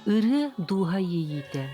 Ырыа дууһа иэйиитэ.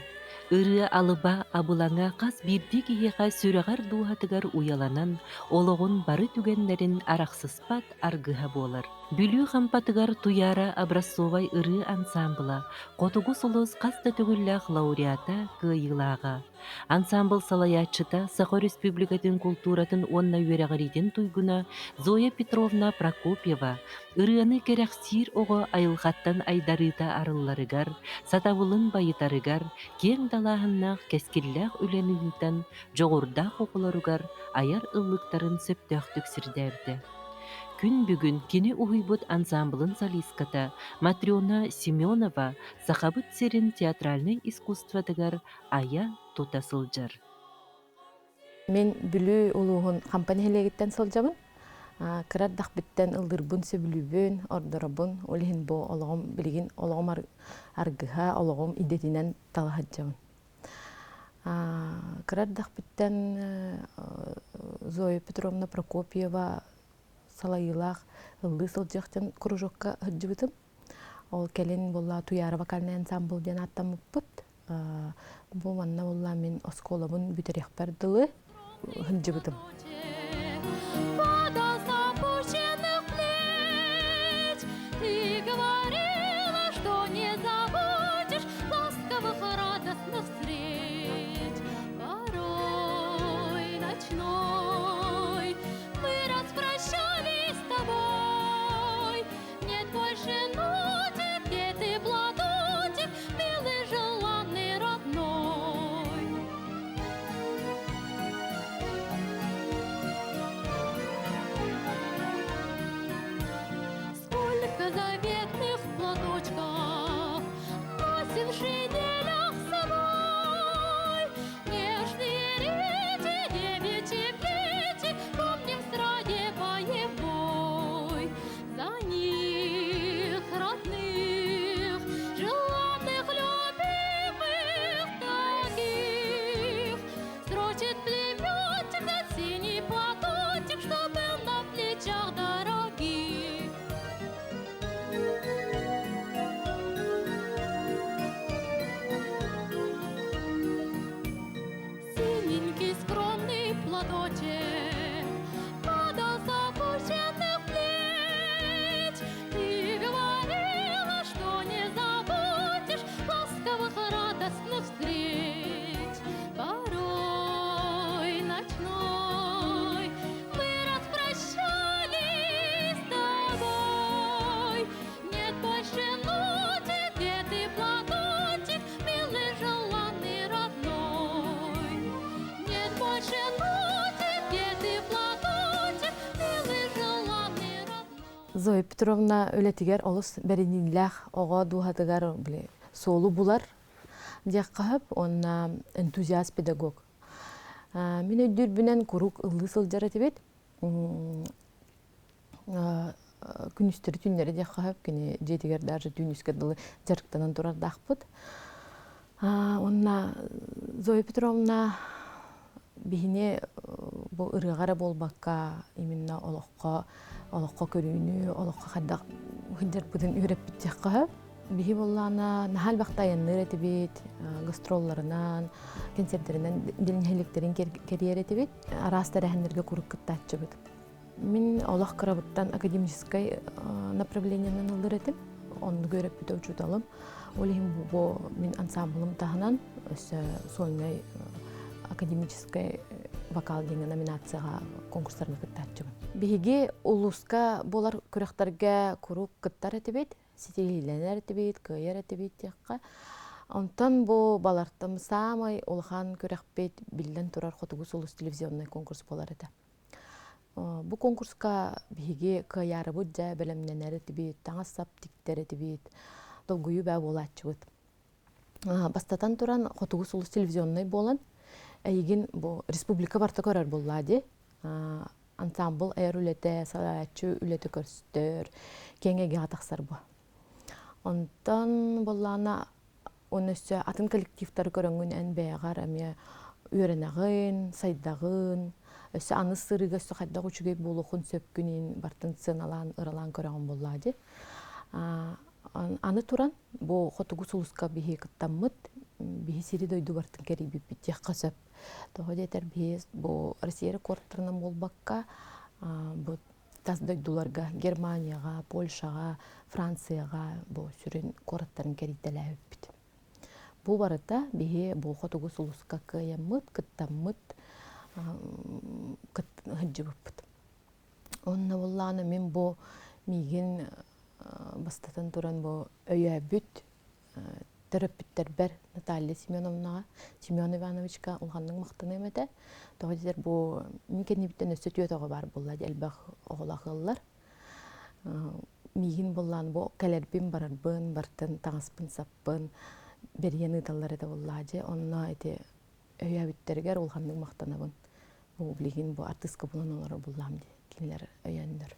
Ырыа алыба абылаҥа хас биирдии киһиэхэ сүрэҕэр дууһатыгар уйаланан, олоҕун бары түгэннэрин арахсыспат аргыһа буолар. Бүлүү Хампатыгар Туйаара образцовай ырыа ансаамбыла Хотугу сулус хас да төгүллээх лауреата, кыайыылааҕа. Ансаамбыл салайааччыта Саха Өрөспүүбүлүкэтин култууратын уонна үөрэҕириитин туйгуна Зоя Петровна Прокопьева ырыаны кэрэхсиир оҕо айылҕаттан айдарыыта арылларыгар, сатабылын байытарыгар киэҥ далааһыннаах кэскиллээх үлэни ыытан дьоҕурдаах оҕолоругар айар ыллыктарын сөптөөхтүк сирдээбитэ. Күн бүгүн кини уһуйбут ансаамбылын солистката Матрена Семенова Сахабыт сирин театральнай искусствотыгар айа-тута сылдьар. Мин Бүлүү улууһун Хампа нэһилиэгиттэн сылдьабын. Кыра эрдэхпиттэн ыллыырбын сөбүлүүбүн, ордоробун. Ол иһин бу олоҕум билигин олоҕум аргыһа, олоҕум идэтинэн тала сылдьабын. Кыра эрдэхпиттэн Зоя Петровна Прокопьева салайыылаах ыллыы сылдьыахтан кружокка сылдьыбытым. Ол кэлин буолла Туйаара вокальнай ансамбл диэн ааттаммыппыт. Бу манна буолла мин оскуолабын бүтэриэхпэр дылы сылдьыбытым. Ты говорила, что не забудешь ласковых радостных встреч. Порой ночной мы распрощались с тобой. Нет больше нотик, где ты платочек, милый, желанный, родной. Сколько заветных платочков носим в шинелях с собой. Нежные речи, девичьи плечи, помним в стране боевой. За них, родных, желанных, любимых таких, Строчит племетик на синий платочек, что был на плечах дорогих. Синенький скромный платочек падал с опущенных плеч. Ты говорила, что не забудешь ласковых радостных встреч. Порой ночной мы распрощались с тобой. Нет больше ноти, где ты платочек, милый, желанный, родной. Нет больше ноти, где ты платочек, милый, желанный, родной. Зоя Петровна үлэтигэр олус бэриниилээх оҕо дууһатыгар били суолу булар диэххэ сөп уонна энтузиаст педагог. Мин өйдүүрбүнэн куруук ыллыы сылдьар этибит. Күнүстэри түүннэри диэххэ сөп кини дьиэтигэр даже түүнүскэ дылы дьарыктанан турардаахпыт. Уонна Зоя Петровна биһини бу ырыаҕа эрэ буолбакка именно олоххо олоххо көрүүнү олоххо хайдах сылдьарбытын үөрэппит диэххэ сөп. Биһи буоллаҕына наһаа элбэхтэ айанныыр этибит, гастролларынан, концертеринэн нэһилиэктэрин кэрийэр этибит, араас тэрээһиннэргэ куруук кыттааччыбыт. Мин олох кырабыттан академическай направлениенан ыллыр этим. Оннук үөрэппитэ учууталым. Ол иһин бу мин ансамблым таһынан өссө сольнай академическай вокал диэҥҥэ номинацияҕа конкурстарга кыттааччыбын. Биһиги улууска буолар күрэхтэргэ куруук кыттар этибит. Ситиһиилэнэр этибит, кыайар этибит диэххэ. Онтон бу балартан саамай улахан күрэхпит биллэн турар Хотугу сулус телевизионнай конкурс буолар этэ. Бу конкурска биһиги кыайаарыбыт дьэ бэлэмнэнэр этибит, таҥас-сап тиктэр этибит, долгуйуу бээ буолааччыбыт. Бастатан туран Хотугу сулус телевизионнай буолан, эйигин бу республика барыта көрөр буоллаа дии. Ансамбл айар үлэтэ, салайааччы үлэтэ көстөр, киэҥ эйгэҕэ тахсар бу. Онтон буоллаҕына Уонна өссө атын коллективтары көрөҥҥүн эн бэйэҕэр эмиэ үөрэнэҕин, сайдаҕын, өссө аны сырыыга өссө хайдах үчүгэй буолуоххун сөпкүн иин бартын сыаналаан, ыралаан көрөҕүн буоллаа дии. Аны туран, бу хотугу сулуска биһи кыттаммыт, биһи сири дойду бартын кэрийбиппит диэххэ сөп. Тоҕо диэтэр биһи бу Россия рекордтарынан буолбакка, бу тас дойдуларга Германияҕа, Польшаҕа, Францияҕа бу сүрүн куораттарын кэрийтэлээбиппит. Бу барыта биһи бу хотугу сулуска кыайаммыт, кыттаммыт, сылдьыбыппыт. Онно буоллаҕына мин бу миигин бастатан туран бу өйөөбүт төрөппүттэрбэр Наталья Семеновнаҕа, Семен Ивановичка улаханнык махтаныам этэ. Тоҕо диэтэр бу мин кэннибиттэн өссө түөрт оҕо баар буолла дии элбэх оҕолоох ыаллар. Миигин буоллаан бу кэлэрбин барарбын бартын таҥаспын-саппын бэрийэн ыыталлар этэ буоллаа дьэ онно ити өйөөбүттэригэр улаханнык махтанабын. Бу билигин бу артыыска булан олорор буллаам дии кинилэр өйөөннөр.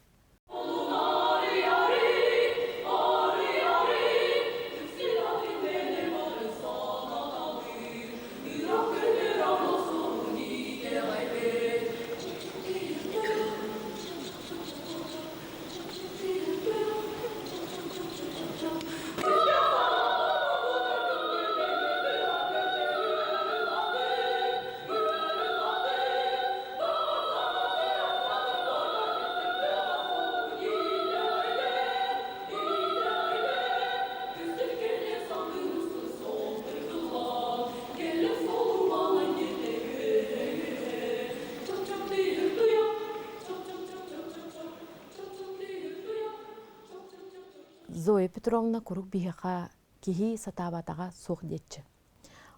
Зоя Петровна куруук биһиэхэ киһи сатаабатаҕа суох диэччи.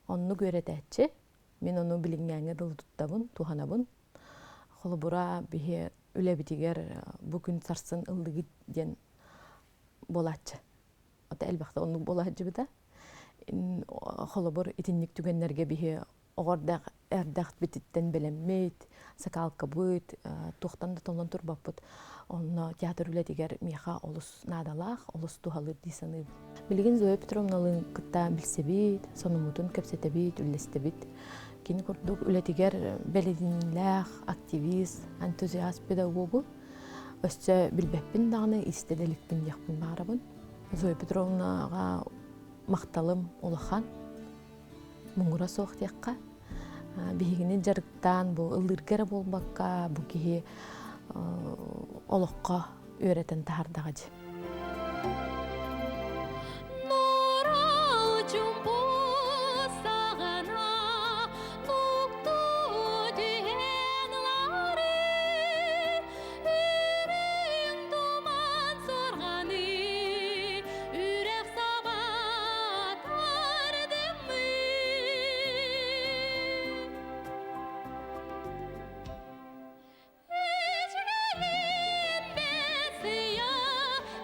Оннук үөрэтээччи. Мин ону билиҥҥээҥҥэ дылы туттабын, туһанабын. Холобура, биһи үлэбитигэр бу күн сарсын ыллыгыт диэн буолааччы. Ата элбэхтэ оннук буола сылдьыбыта. Холобур, итинник түгэннэргэ биһи оҕордох эрдэхпититтэн бэлэммит, сакаалкабыт, туохтан да толлон турбаппыт. Онно театр үлэтигэр миэхэ олус наадалаах, олус туһалыыр дии саныыбын. Билигин Зоя Петровналыын кытта билсэбит, сонуммутун кэпсэтэбит, үллэстэбит. Кини курдук үлэтигэр бэлиниилээх активист, энтузиаст педагогу өссө билбэппин даҕаны, истэ да иликпин диэхпин баҕарабын. Зоя Петровнаҕа махталым улахан. Муҥура суох диэххэ. Биһигини дьарыктаан бу ыллыырга эрэ буолбакка, бу киһи олоххо үөрэтэн таһаардаҕа дии.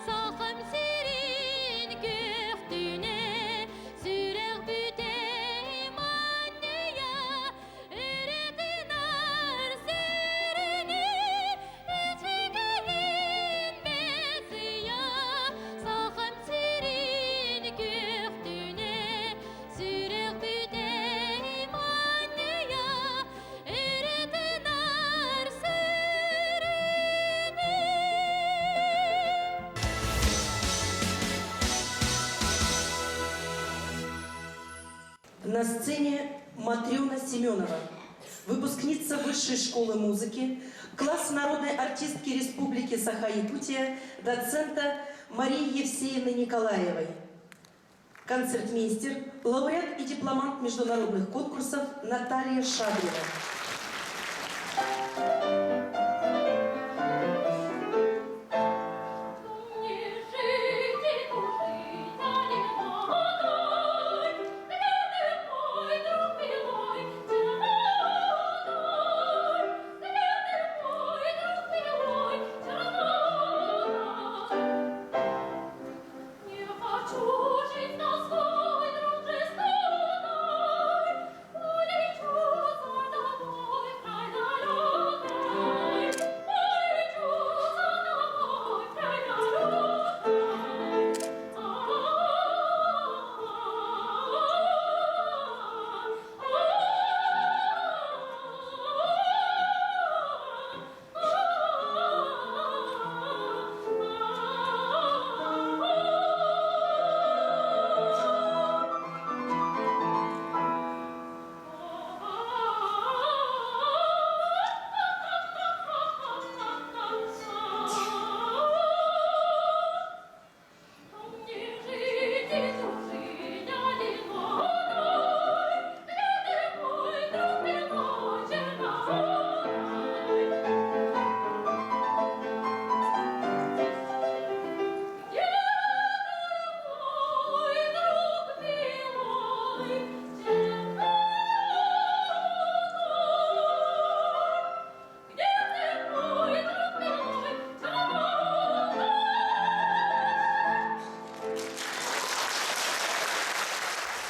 Сахам сирин көхтүнэ, сүрэх бүтэй манньыйа, Өрөтүнэр сирэни үчүгэйин бэсийэ, Сахам сирин көхтүнэ, сүрэх бүтэй манньыйа, Өрөтүнэр сирэни. На сцене Матрена Семенова, выпускница Высшей школы музыки, класс народной артистки Республики Саха-Якутия, доцента Марии Евсеевны Николаевой. Концертмейстер, лауреат и дипломант международных конкурсов Наталья Шадрина. Не хочу жить тоской, друг жестокой, Улечу за тобой.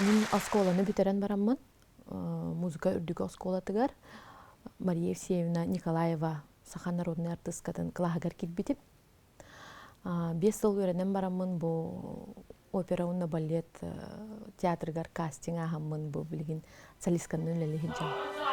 Мин оскуоланы бүтэрэн бараммын музыка үрдүкү оскуолатыгар Мария Евсеевна Николаева саха народнай артыыскатын кылааһыгар киирбитим. 5 сыл үөрэнэн бараммын бу опера уонна балет театрыгар кастинг ааһаммын бу билигин солистканан үлэлии сылдьабын.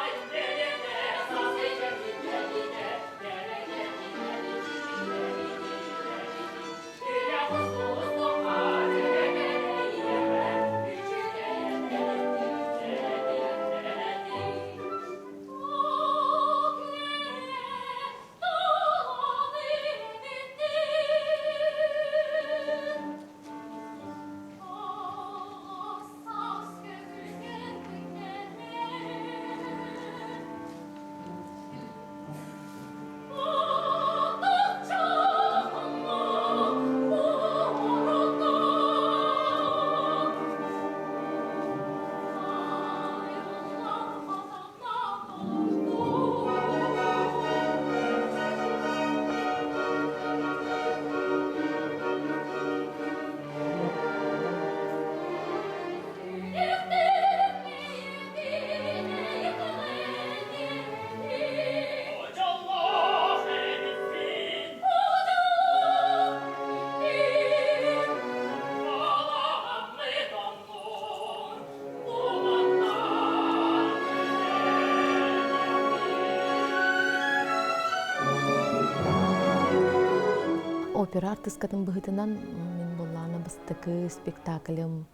Опера артыскатын быһыытынан мин буоллаҕына бастакы спектаклым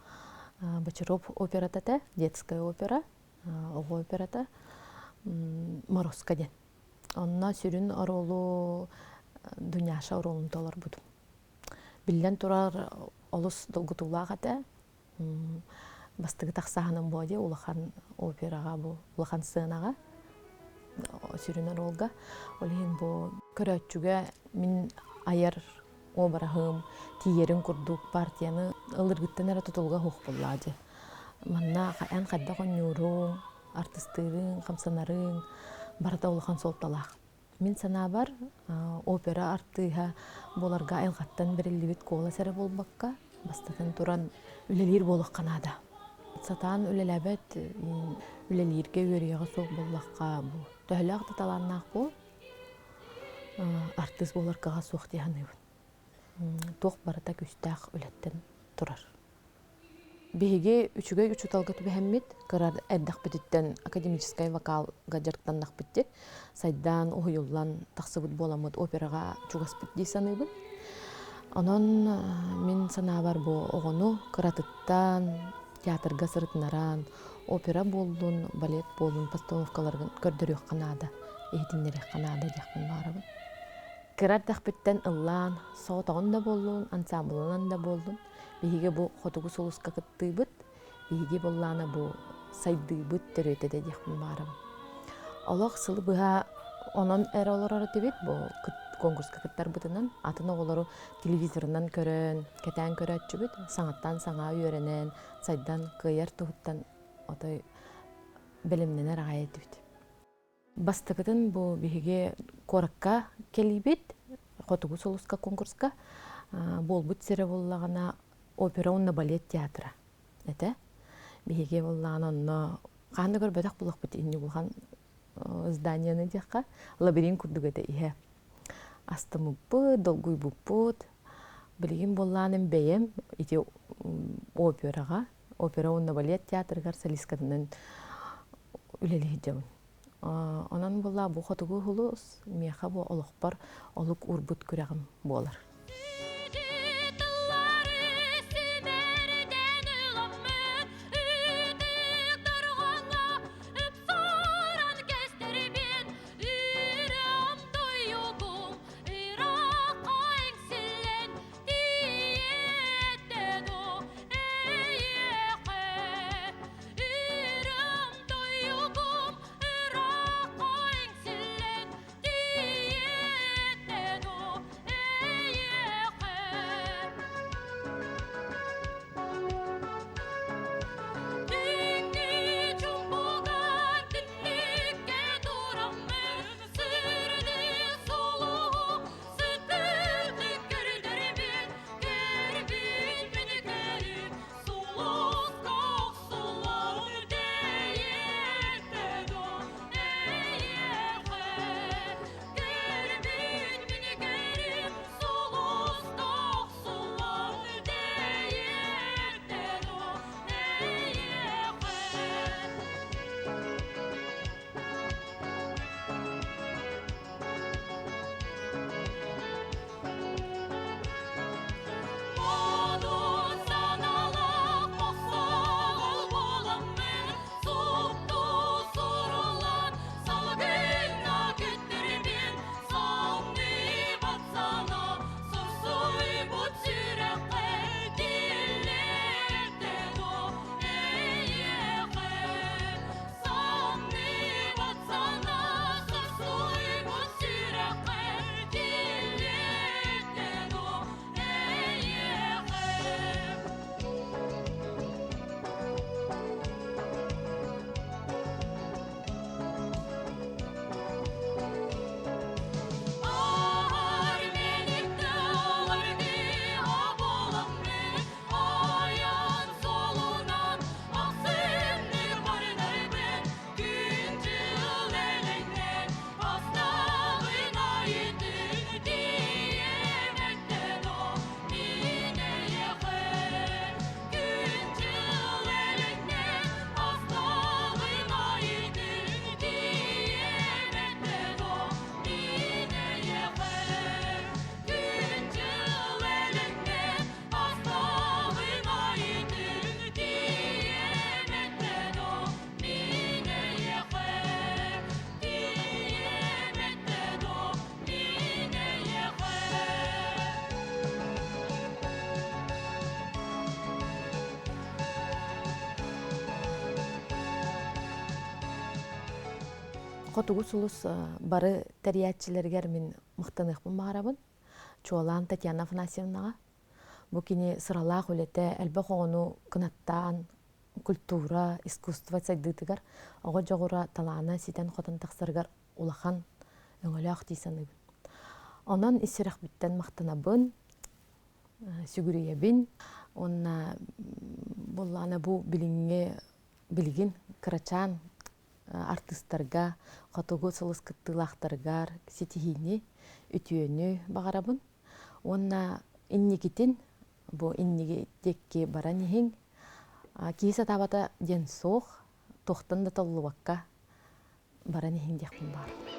Бочаров операта этэ, детская опера, оҕо операта Морозко диэн. Онно сүрүн оруолу Дуняша оруолун толорбутум. Биллэн турар, олус долгутуулаах этэ. Бастакы тахсааһыным буо дии улахан операҕа бу улахан сценаҕа сүрүн оруолга. Ол иһин бу көрөөччүгэ мин айар уобараһым тиийэрин курдук партияны ылыргыттан эрэ тутулуга суох буоллаҕа дии. Манна эн хайдах оонньууруҥ, артыстыырыҥ, хамсанарыҥ барыта улахан суолталаах. Мин санаабар, опера артыыһа буоларга айылҕаттан бэриллибит куолас эрэ буолбакка, бастатан туран үлэлиир буолуохха наада. Сатаан үлэлээбэт, үлэлииргэ үөрүйэҕэ суох буоллахха, бу төһөлөөх да талааннаах буол, артыыс буолар кыаҕа суох дии саныыбын. Туох барыта күүстээх үлэттэн турар. Биһиги үчүгэй учууталга түбэһэммит, кыра эрдэхпититтэн академическай вокалга дьарыктаннахпыт дии, сайдаан, уһуйуллан тахсыбыт буоламмыт операҕа чугаспыт дии саныыбын. Онон мин санаабар бу оҕону кыратыттан театрга сырытынаран, опера буоллун, балет буоллун постановкаларын көрдөрүөххэ наада, иһитиннэриэххэ наада диэхпин баҕарабын. Кыра эрдэхпиттэн ыллаан, соҕотоҕун да буоллун, ансаамбылынан да буоллун, Биһиги бу хотугу сулуска кыттыыбыт, биһиги буоллаана бу сайдыыбыт төрүөтэ да диэхпин баҕарабын. Олох сылы быһа онон эрэ олорор этибит бу конкурска кыттарбытынан атын оҕолору телевизорынан көрөн, кэтээн көрөөччүбүт, саҥаттан саҥа үөрэнэн, сайдан кыайар туһуттан отой бэлэмнэнэр аҕай этибит. Бастакытын бу биһиги куоракка кэлиибит, Хотугу сулуска конкурска буолбут сирэ буоллаҕына опера уонна балет театра этэ. Биһиги буоллаҕына онно хаһан да көрбөтөх буолуохпут инник улахан зданияны диэххэ лабиринт курдук этэ иһэ. Астыммыппыт, долгуйбуппут. Билигин буоллааным бэйэм ити операҕа опера уонна балет театрыгар солисткатынан үлэлии сылдьабын. Онон буолла бу хотугу улуус миэхэ бу олохпор олук уурбут күрэҕим буолар. Хотугу сулус бары тэрийээччилэригэр мин махтаныахпын баҕарабын. Чуолаан Татьяна Афанасьевнаҕа. Бу кини сыралаах үлэтэ элбэх оҕону кынаттаан культура, искусство сайдыытыгар оҕо дьоҕура талаана ситэн-хотон тахсарыгар улахан өҥөлөөх дии саныыбын. Онон ис сүрэхпиттэн махтанабын, сүгүрүйэбин уонна буоллаҕына бу билиҥҥи билигин кырачаан артыыстарга, хотугу сулус кыттыылаахтарыгар ситиһиини, үтүөнү баҕарабын. Уонна инникитин бу инниги диэки баран иһиҥ. Киһи сатаабата диэн суох, туохтан да толлубакка баран иһиҥ диэхпин баар.